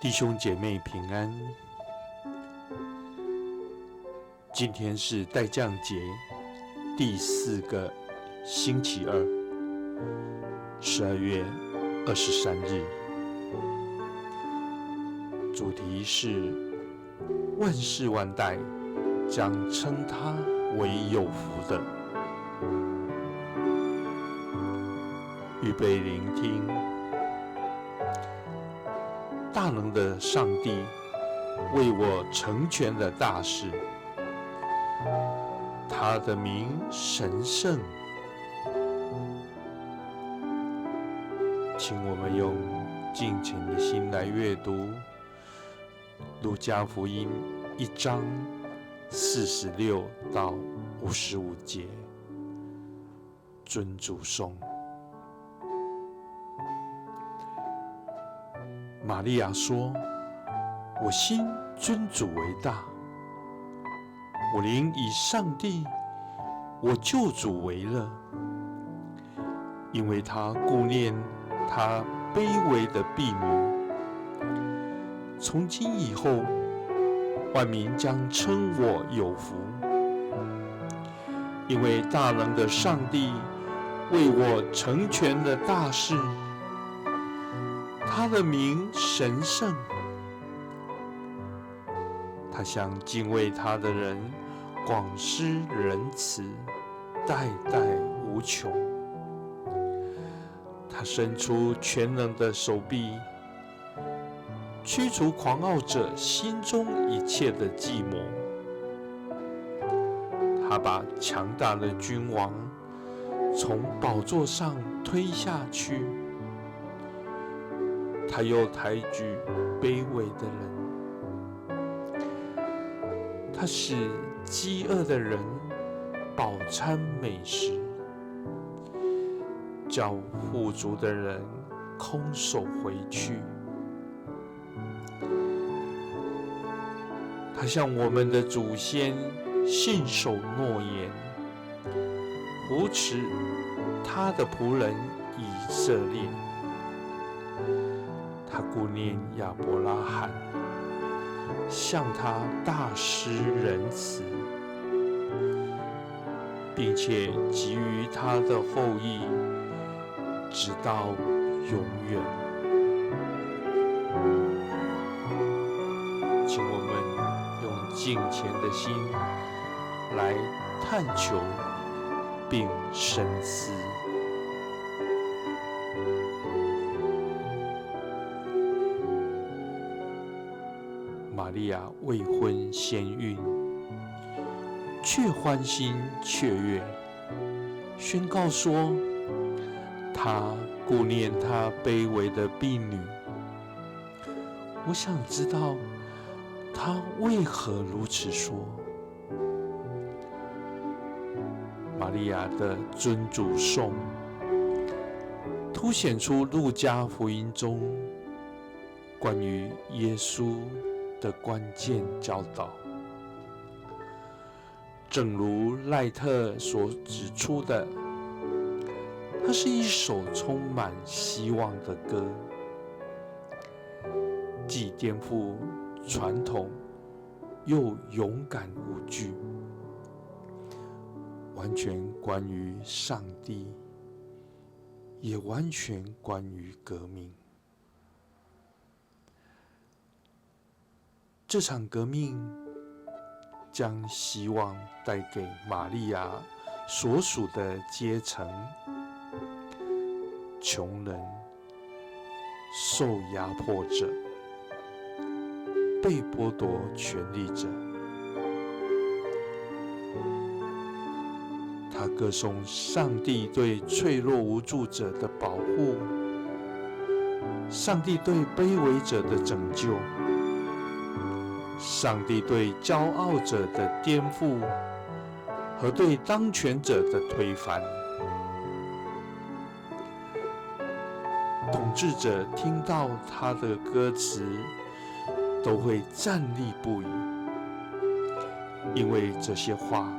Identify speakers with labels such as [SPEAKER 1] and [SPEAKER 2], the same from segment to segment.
[SPEAKER 1] 弟兄姐妹平安。今天是待降节第四个星期二，12月23日。主题是万世万代将称他为有福的。预备聆听。大能的上帝为我成全了大事，他的名神圣。请我们用敬虔的心来阅读《路加福音》1章46到55节，尊主颂。玛利亚说：“我心尊主为大，我灵以上帝我救主为乐，因为他顾念他卑微的婢女。从今以后，万民将称我有福，因为大能的上帝为我成全了大事。”他的名神圣，他向敬畏他的人广施仁慈，代代无穷。他伸出全能的手臂，驱除狂傲者心中一切的计谋。他把强大的君王从宝座上推下去。他又抬举卑微的人，他使饥饿的人饱餐美食，叫富足的人空手回去。他向我们的祖先信守诺言，扶持他的仆人以色列。他顾念亚伯拉罕，向他大施仁慈，并且给予他的后裔，直到永远。请我们用敬虔的心来探求并深思。玛利亚未婚先孕，却欢欣雀跃，宣告说：“他顾念他卑微的婢女。”我想知道他为何如此说。玛利亚的尊主颂，凸显出路加福音中关于耶稣的关键教导，正如赖特所指出的，它是一首充满希望的歌，既颠覆传统，又勇敢无惧，完全关于上帝，也完全关于革命。这场革命将希望带给玛利亚所属的阶层、穷人、受压迫者、被剥夺权利者。他歌颂上帝对脆弱无助者的保护，上帝对卑微者的拯救。上帝对骄傲者的颠覆和对当权者的推翻，统治者听到他的歌词都会战栗不已，因为这些话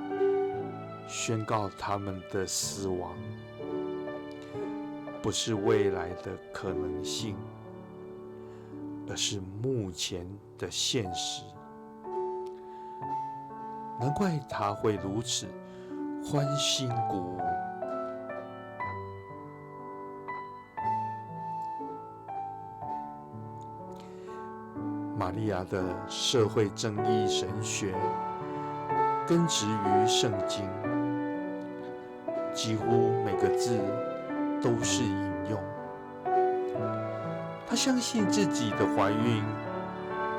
[SPEAKER 1] 宣告他们的死亡，不是未来的可能性，而是目前的现实。难怪她会如此欢欣鼓舞。玛利亚的社会正义神学根植于圣经，几乎每个字都是引用。她相信自己的怀孕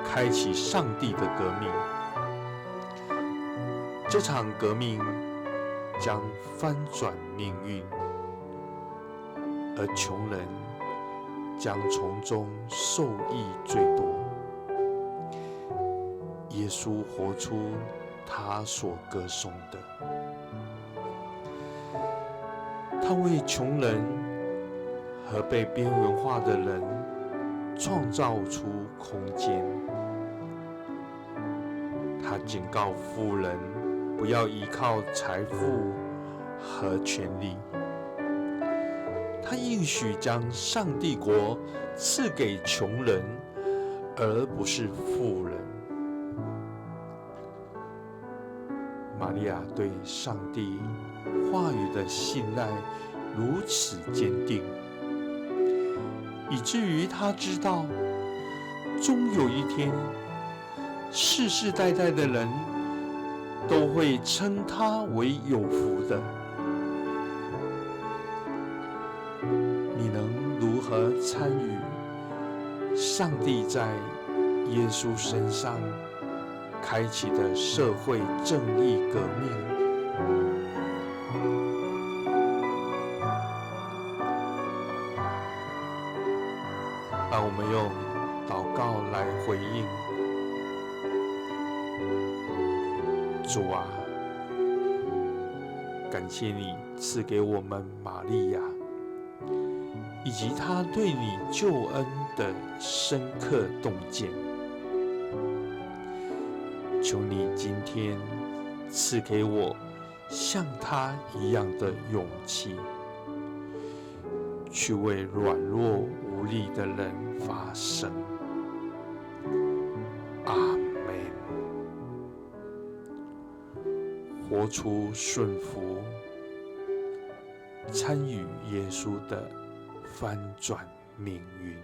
[SPEAKER 1] 开启上帝的革命，这场革命将翻转命运，而穷人将从中受益最多。耶稣活出他所歌颂的，他为穷人和被边缘化的人创造出空间。他警告富人不要依靠财富和权力。他应许将上帝国赐给穷人，而不是富人。玛利亚对上帝话语的信赖如此坚定，以至于她知道，终有一天，世世代代的人都会称她为有福的。你能如何参与上帝在耶稣身上开启的社会正义革命？让我们用祷告来回应。主啊，感谢你赐给我们玛利亚，以及她对你救恩的深刻洞见。求你今天赐给我像她一样的勇气，去为软弱无力的人发声。阿们。活出顺服，参与耶稣的翻转命运。